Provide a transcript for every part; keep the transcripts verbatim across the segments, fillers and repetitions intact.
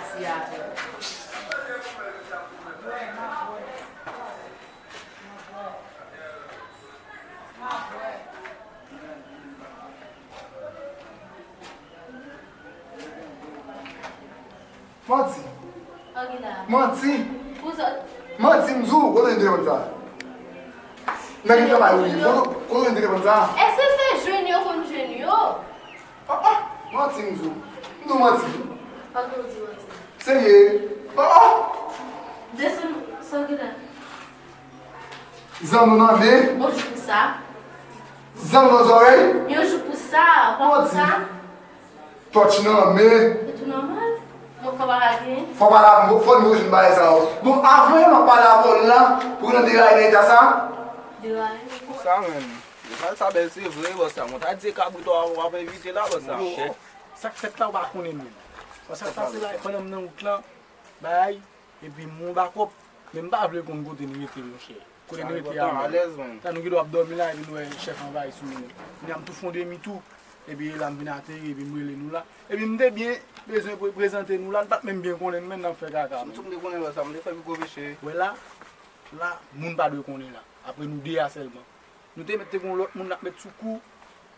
Mèsi avè w. Manti. Manti. Manti, m di w, kote w jwenn telefòn sa? Nèg ki travay ou ye, kote, kote w jwenn telefòn sa? Èske se jwenn yo konn jwenn yo? Ah, ah, manti, m di w. M di w manti. Kote w di manti? Serye. Ah, ah. Desann, sa w gen la? Zanno nan men. Yon jou pou sa. Zanno nan zòrèy. Yon jou pou sa, pa konn sa. Tòch nan men. Se tou nòmal. Mwen fò pa lage. Fò pa la, fò nou jwenn bagay sa yo. Bon, avan m ap pale avè w la, pou nan deray nan eta sa. Deray. Sa menm. Desann sa bèl se vre, bòs sa. Mwen ta di se kabrit w ap envite la, bòs sa. Yo, sa k fèt la, w pa konnen menm. Bòs sa k pase la, pandan m nan wout lan, bay. Epi m wè yon bakòp, men m pa vle konn kote n rete, monchè. Kote n rete a menm. Sa nou gen dwa ap dòmi la, epi n wè chèf anvayi sou nou. Kounye a m tou fè yon demi tou, epi la m vin ateri, epi m rele nou la. Epi m te byen bezwen pre-, prezante nou la, n pa t menm byen konnen n menm n ap fè kaka. Sitou m te konnen lè sa, m te fè pi gwo peche. Wè la, la, moun pa dwe konnen la. Apre nou de a sèlman. Nou te mèt te gen yon lòt moun n ap met sou kou,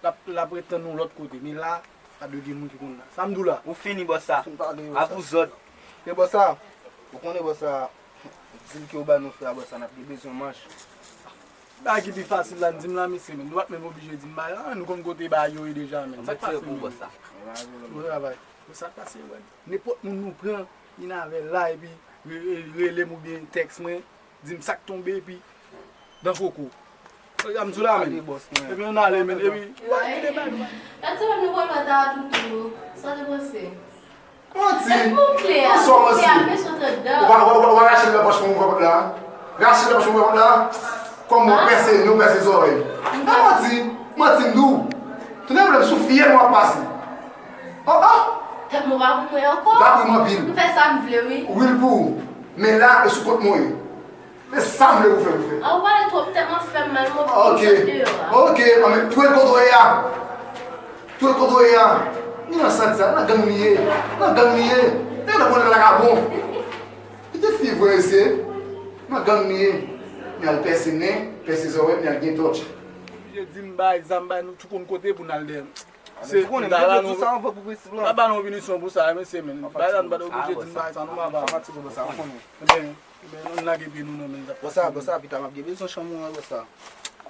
l ap, l ap ret tann nou lòt kote. Men la, pa dwe gen moun ki konn la. Sa m di w la. Ou fini, bòs sa. Fin pale yo, sa. A vous autres. Men bòs sa, ou konnen bòs sa, dil ke w ba nou fè a, bòs sa, n ap gen bezwen manch. Bagay ki pi fasil la, n di m la, mesye, men nou pa t menm oblije di m bagay la, nou konn kote bagay yo ye deja, men. Sa k pase, men? Bon travay. Bon, sa k pase, wè. Nenpòt moun nou pran, vin avè l la, epi re-, re-, rele m oubyen tèks mwen, di m sa k tonbe, epi dan koko. Sa m di w la, men. Epi nou ale, men, epi, w pa kite bagay. Gad sa, nou pran lòt a toutou. Sa w te panse? Manti. Tèt mwen klè, tèt mwen klè, men sou tèt dan. Ou pa, ou pa, ou pa rache l nan pòch mwen, ou pa la. Rache l nan pòch mwen, ou pa la. Kòm mwen pèse, nou pèse zòrèy. Nan manti, manti m di w. Tounen vle m sou fyèl mwen ap pase. Oh, oh. Tèt mwen pa pou mwen ankò. Pa pou mwen anpil. M fè sa m vle, wi. Wi, l pou ou. Men la, e sou kont mwen ye. Men sa m vle pou fè, pou fè. An, ou pale twòp, tèt mwen fè m mal, mwen pou sot deyò a. Ok, ok, anben, twouve l kote w ye a. Twouve l kote w ye a. Li nan sant sa, nan gang li ye. Nan gang li ye. Nèg la konnen lakabon. Li te fi vre, mesye. Nan gang li ye. Li al pèse nen, pèse zòrèy, li al gen tòch. Oblije di m bay zam, bay nou tou konn kote pou n al dèyè. Se tou konnen, m te di sa anvan pou prensip lan. Pa ba nou pinisyon pou sa, mesye, men. Bay la, nou pa t oblije di m bay sa, nou pa ba. Sa fatige, sa, ou konnen. Ebyen, ebyen, nou lage pye nou nan men. Bon sa, bon sa, pita m ap gen bezwen chanm ou an, bon sa.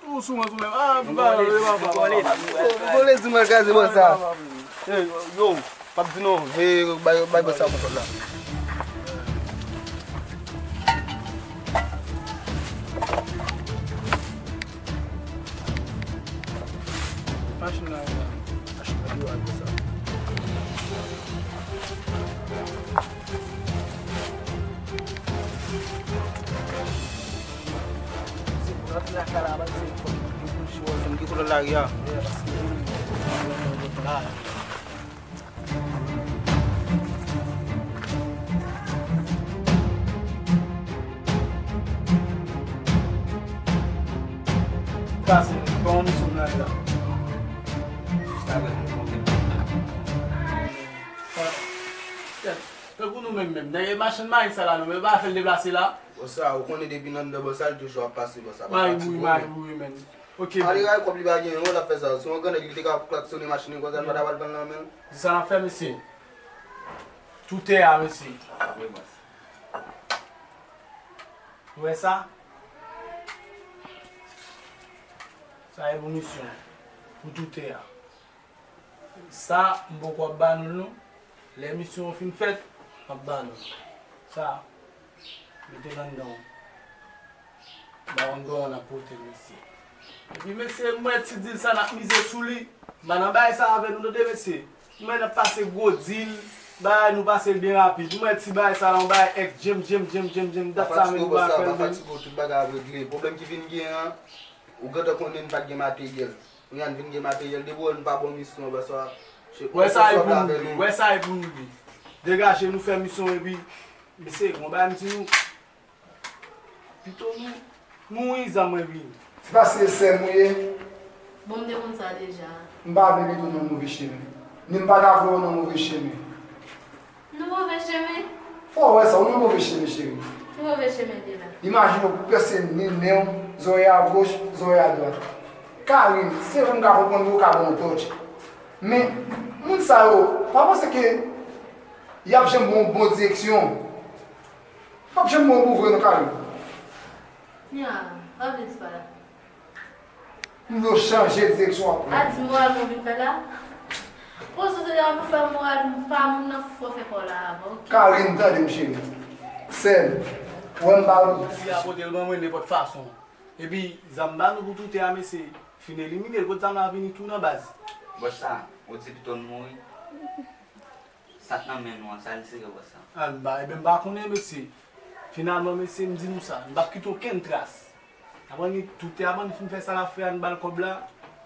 Ou sou mwen, sou mwen. Ah, m pa, m pa, m pa. Ou kole di mwen kraze, bon sa. Ey, yo, p ap di non, e, bay, bay, bon sa, bon sa la. Machin nan, machin nan, yo, al sa. Se pou rantre lakay la, pa se pou nou bouche, wè, fè m gen koulè lari a. Pase, bon, nou sou nan la. Tankou nou menm menm. Nèg machann mayi sa la, nou menm pa fè l deplase la. Bon sa, ou konnen depi nan anndan bò sa, li toujou ap pase bò sa. Mayi bouri, mayi bouri, men. Ok, ale men. Ray kòb li pa gen yo, l ap fè sa. Si yon grannèg li te ka klaksonnen machin li konsa, l pa ta pral vann nan men l. Di sa n ap fè, mesye. Tou tè a, mesye. Ou wè sa? Sa e pou misyon. Pou tou tè a. Sa, m poko ap ba nou l non. Lè misyon an fin fèt, m ap ba nou l. Sa, mete l anndan w. Bawon dò an ap pote l, mesye. Epi, mesye, m wè ti dil sa n ap mize sou li. M pa nan bagay sa avè nou, tande, mesye. M wè n ap pase gwo dil, bagay nou pase l byen rapid. M wè ti bagay sa la, yon bagay èk djenm, djenm, djenm, djenm, djenm, dat sa menm nou pa fè l menm. Pa fatige w, bòs sa, pa fatige w, tout bagay ap regle. Pwoblèm ki vin gen an, ou gentan konnen n pa t gen materyèl. Kounye a n vin gen materyèl, depi w wè n pa bon misyon, bòs sa, wè sa e pou nou, wè sa e pou nou di. Degaje nou fè misyon epi, mesye, yon bagay m di nou, pito nou, nou wi zam mwen vini. Se pa se sè m ou ye? Bon, m te konn sa deja. M pa vle mete w nan move chemen. Men m pa ta vle w nan move chemen. Nou move chemen. Fò w wè sa, ou nan move chemen, cheri. Nou move chemen de la. Imajine w pèse ni nen w, zòrèy agoch, zòrèy adwat. Karine, se vre m ka konprann ou ka ban yon tòch. Men, moun sa yo, pa panse ke y ap janm ba w bon direksyon. P ap janm ba w bon vre non, Karine. Nya, pa vle di pa la. M vle w chanje direksyon w ap pran. A di moral mwen vin fè la. Poze w te ap fè moral pa moun nan fò fè pa w la avan, oke? Karine, tande m, cheri. Sè m, ou wè m pa w. Li a pote l ban mwen nenpòt fason. Epi, zam ba nou pou toute a, mesye, fin elimine l. Kot zam la vini tou nan baz? Bòs sa, ou di pito n mouri. Sa k nan men nou an, sa l sere wè sa. A, m pa, ebyen, m pa konnen, mesye. Finalman, mesye, m di nou sa, m p ap kite okenn tras. Apre ni toute, apre n fin fè sa l ap fè a, n ba l kòb la,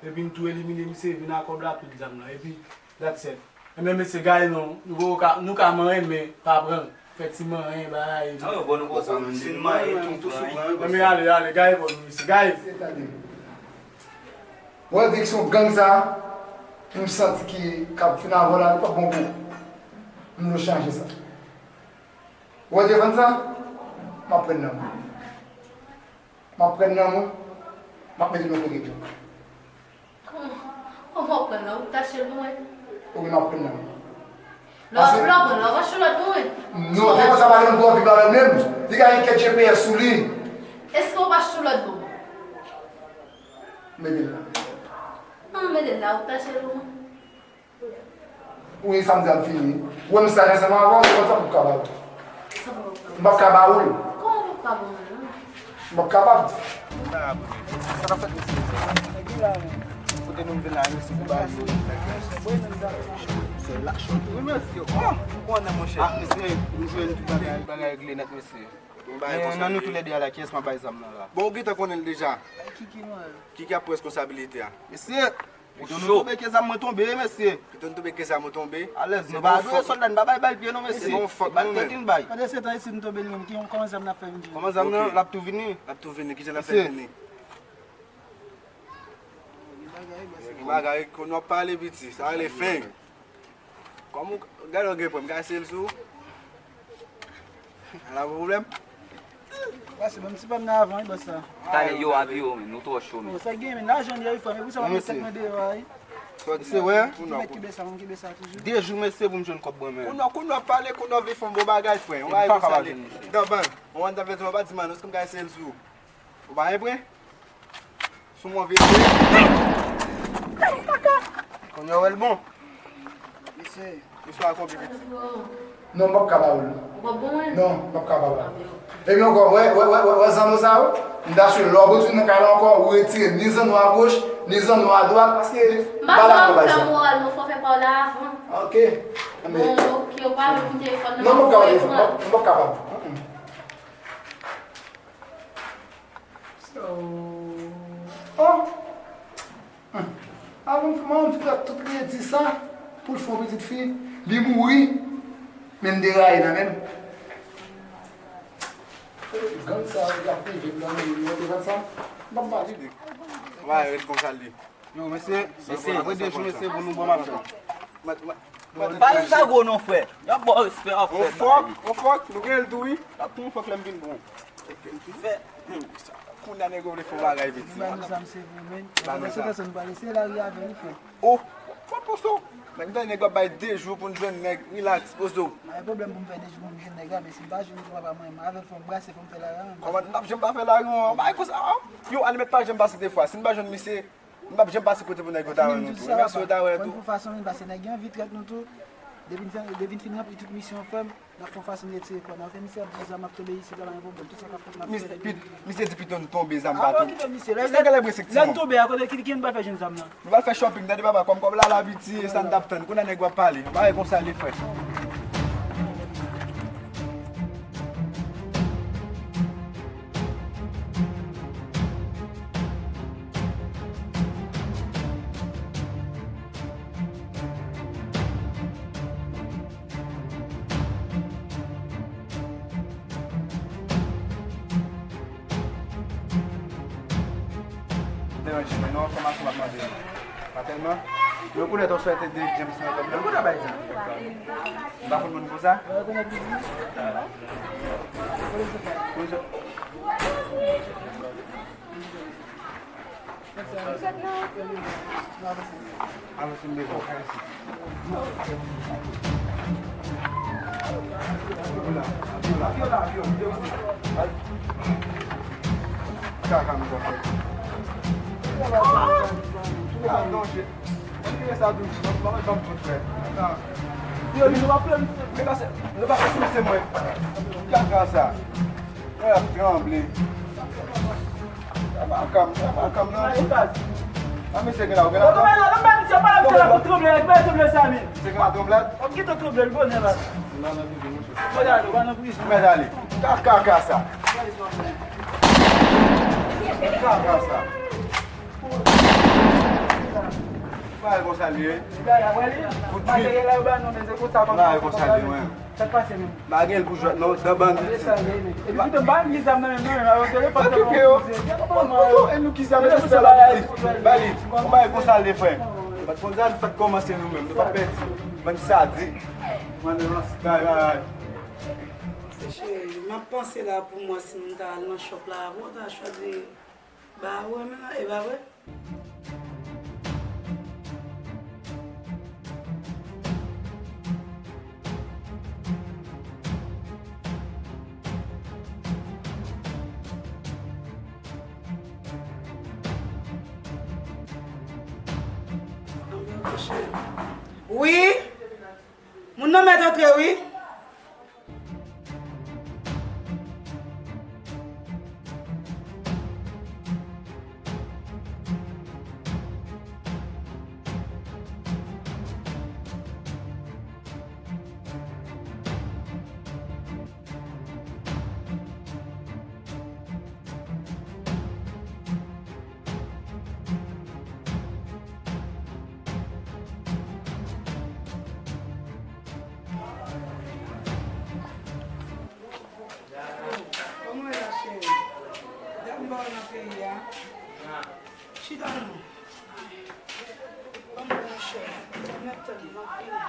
epi n tou elimine misye, vin ak kòb la, tout zam lan. Epi, that's it. Ebyen, mesye, gade non, nou poko ka, nou ka manyen, men pa pran l. Fè ti manyen, bay. Non, yo bon, nou poko, si n manyen, tou, tou sou pran. Ebyen, ale, ale, gade bon nou, mesye, gade. Wè direksyon gang sa, m santi ki k ap vin avè w la, li p ap bon pou ou. M vle w chanje sa. Ou wè telefòn sa? M ap pran nan men w. M ap pran nan men w. M ap mete l yon kote tou. Kòman w pran nan? Ou tache l pou mwen? Wi, m ap pran nan men w. Lè w pran, pran nan, w pa chou lòt pou mwen? Non, telefòn sa pa gen pou anvi valè menm. Li ka gen kèk G P S sou li. Èske w pa chou lòt pou mwen? Mete l la. An, mete l la, ou tache l pou mwen? Wi, samdi ap fini. Ou wè m staj ansanm avè w, se konsa m p ap ka ba ou. M p ap ka ba ou l. Kòman w p ap ka ba mwen, non? M p ap kapab. Sa k ap fèt, mesye? Kote nou vin la, mesye, pou ba yo. Se la chante, wi, mesye. Oh, ou konnen, monchè. Ah, mesye, nou jwenn tout bagay, bagay regle nèt, mesye. Men nan nou toulède a la, kiyès m ap bay zam nan la? Bon, ou gentan konnen l deja. Kiki, mwen. Kiki ap pran responsabilite a. Mesye, Pito nou tonbe, ke zam mwen tonbe, mesye. Pito nou tonbe, ke zam mwen tonbe. Alèz, nou pa dwe sòlda, n pa bay bal pye non, mesye. Se bon fòk nou menm. Tèt nou bay. Pandan se tan isi nou tonbe li menm, ki kòman zam n ap fè vin jwenn? Kòman zam nan, l ap tou vini? L ap tou vini, kijan l ap fè vini? Bagay, kounye w ap pale piti, sa rele feng. Kòm ou gade w gen pwen, m ka eseye l sou ou. Ala pou pwoblèm. Pase menm si pa m nan avan, wi, bòs la. Talè yo ap yo, men nou twò cho, men. Bon, sa gen, men lajan li a, wi, frè, men pou sa pa met tèt mwen deyò a, wi. Sa w di se wè? Ki mèt kibe sa, mwen kibe sa toujou. De jou, mesye, pou m jwenn kòb mwen, men. Kounye w ap pale, kounye w vin fè yon bon bagay, frè. Yon bagay konsa li. Dan bann. Mwen ta vle di, mwen pa di Manos, kòm m ka eseye l sou ou. Ou pa gen pwen? Sou mwen vire. Kounye a w wè l bon. Mesye. Mesye a konpli piti. Non, m p ap ka ba ou l. Ou p ap ban mwen? Non, m p ap ka ba ou l. Epi ankò, wè, wè, wè, wè, wè zanno sa yo? M ta swete lè w retounen nan kay la ankò, ou retire ni zanno agoch, ni zanno adwat, paske m pa dakò bay sa. M pa fè moral, non, fò fè pa w la avan. Ok. Bon, ok, ou pa vle pou telefòn nan, non, m p ap ka ba telefòn, m p ap, m p ap kapab. Mm, mm. So, oh! Hmm. Avan m fè manman m fè tout redi sa pou l fè yon pitit fi, li mouri, men m deraye nan men m. Gang sa yo ap rive m nan men yo, te fè sa, m p ap ba li. Wa, ret konsa li. Yo, mesye, mesye, apre de jou, mesye, pou nou bon maten. Pa yon sa gwo non, frè. Y ap ba w respè, frè. On fòk, on fòk, nou gen l tou, wi. L ap tou on fòk lè m vin bon. Fè. Kounye a nèg yo vle fè yon bagay piti. Ba nou zam, se vre, men. Ba nou zam. Se pèsòn pa lese lari avè li, frè. Oh, fò poso. Nèg, nèg ap bay de jou pou n jwenn nèg, relax, pozo. Pa gen pwoblèm pou m fè de jou pou m jwenn nèg la, men si m pa jwenn li, papa mwen, m avè l fò m brase, fò m fè lari an. Kòman n ap janm pa fè lari an? Bagay konsa, oh. Yo, Alimèt pa janm pase de fwa. Si n pa jwenn misye, m p ap janm pase kote pou nèg yo ta wè nou tou. Remèsye yo ta wè tou. Fò n fè fason, men, paske nèg yo anvi trèt nou tou. Depi n fè, depi n fin ranpli tout misyon an, frè m, n ap fè fason n retire kò n. Alò ke misye ap di zam ap tonbe isit la, pa gen pwoblèm. Tout sa k ap fèt, n ap fè. Misye di pito n tonbe, zam pa tonbe. Alò kite misye. Lè, lè, lè n tonbe a, kote ki, ki n pral fè jwenn zam nan? Nou pral fè shopping, tande papa, kòm kòb la la piti, e sa n t ap tann. Kounye a nèg yo ap pale. Bagay konsa li, frè. Deranje mwen non, fòmasyon m ap mande nou. Tèlman. Yo konnen ton swete de James nan kòm nan. Yo konnen bay sa. M pa konn moun konsa. Konn sa. Avanse m bezwen w ka isit. Vyola, vyola, vyola, vyola. Kaka m zafè. Ah, non, je. Mwen te sa tou, mwen, mwen, mwen, mwen, frè. Yo, yo pa fè m. Mwen pa se, mwen pa se, se mwen. Kaka sa. Mwen ap tranble. Sa pa kam, sa pa kam, non. A, mesye gen la, ou gen la. Bon, men la, men misye pa la, misye la pou tranble, li pa tranble sa, men. Misye gen la tranblad? Ou kite tranble, l bonè la. Mwen ale, ou pa nan prizon. Mwen ale. Kaka, kaka sa. Kaka sa. Bagay konsa l ye. Bagay konsa l ye, wi. Pa gen l pou jwèt non, dan bandi. Epi tou, m pa gen zam nan men m, non, telefòn nan. Okipe yo. Bon, bon, bon, e nou ki zam, e nou ki zam la piti. Ba li. Yon bagay konsa l ye, frè. Nou pa t konn sa, nou pa t kòmanse nou menm, nou pa t pèdi. Bann sadik. Bann rans, bay, bay, bay. Se cheri, m ap panse la pou m wè si m ta al nan shop la avè w, ta chwazi. Ba, ou renmen nan, e ba vre? Wi? Moun nan mèt antre, wi. Kòman w ye la, cheri? Dat m pa wè w nan peyi a. Chita non. Ban m pran yon chèz. Mèt tèt mwen, m ap vini.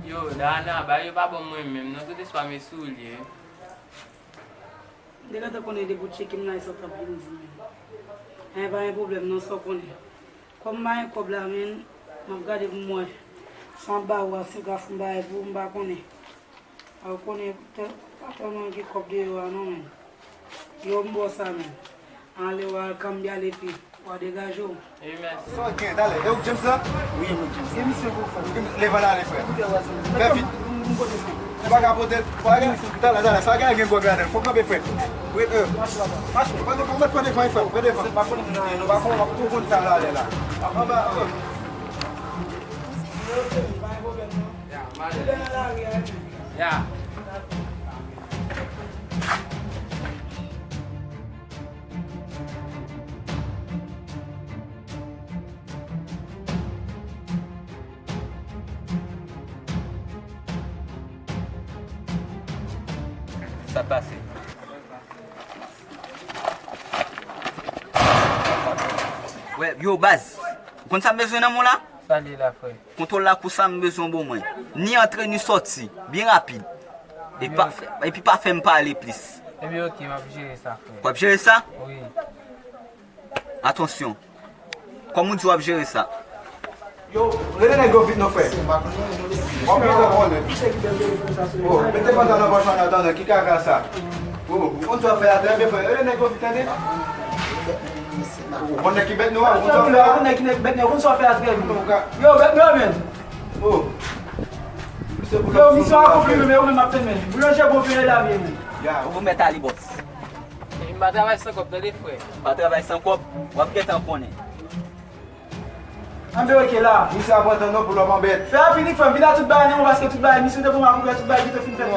Yo, Dana, bagay yo pa bon mwen menm non, tout espwa m e soulye. M te gentan konnen depi w tcheke m la, e sa w t ap vin di m. Anyen pa gen pwoblèm non, sa w konnen. Kòm m pa gen kòb la, men, m ap gade pou m wè. Si m ap ba ou a, si m ka fè yon bagay pou ou, m pa konnen. A, ou konnen, tè-, pa tèlman gen kòb deyò a non, men. Yo, m ba w sa, men. Ale, w al kanbyale epi w a degaje w. Wi, mèsi. Sa w gen, talè? E ou k James lan? Wi, mwen James. Gen misyon pou w fè. Leve n ale, frè. Fè vit. Ou pa ka pote l. Pa gen, talè, talè, sa gen, gen gwòg ladan l. Fò w kanpe, frè. Wi, euh. Mache, papa. Mache. Pran devan, pran devan, frè. Pran devan. Se pa konnen nan, nou pa konn, w ap tou konn sa l ale la. Anba, euh. Yo, se pa gen pwoblèm, non. Ya, m ale. Ou nan lari a, wi. Ya. Sa pase. Wè, yo, baz. Ou konn sa m bezwen nan men w la? Sa li la, frè? Kontwòl lakou sa m bezwen w ban mwen. Ni antre, ni sòti. Byen rapid. Epi pa, epi pa fè m pale plis. Ebyen, oke, m ap jere sa, frè. W ap jere sa? Wi. Atansyon. Kòman w di w ap jere sa? Yo, rele nèg yo vit non, frè. W ap gentan konnen. Oh, mete pantalon pòch an atandan, ki kaka sa? Oh, ou konn sa w ap fè a trè byen, frè. Rele nèg yo vit, tande. Ou konn nèg ki bèt nwa, ou konn sa w ap fè a. Ou konn nèg ki bèt nwa, ou konn sa w ap fè a trè byen. Yo, bèt nwa, men. Oh. Yo, misyon akonpli, men ou menm ap tann, men. Boulanje bon, peye la, men. Ya, ou mèt ale, bòs. E m pa travay san kòb, tande, frè. Pa travay san kòb, w ap gentan konnen. Anben, oke la. Misye ap antann non pou lòm anbèt. Fè rapid, frè m, vin a tout bagay nan men w, paske tout bagay, misye te pran m a koupè, tout bagay gentan fin fèt.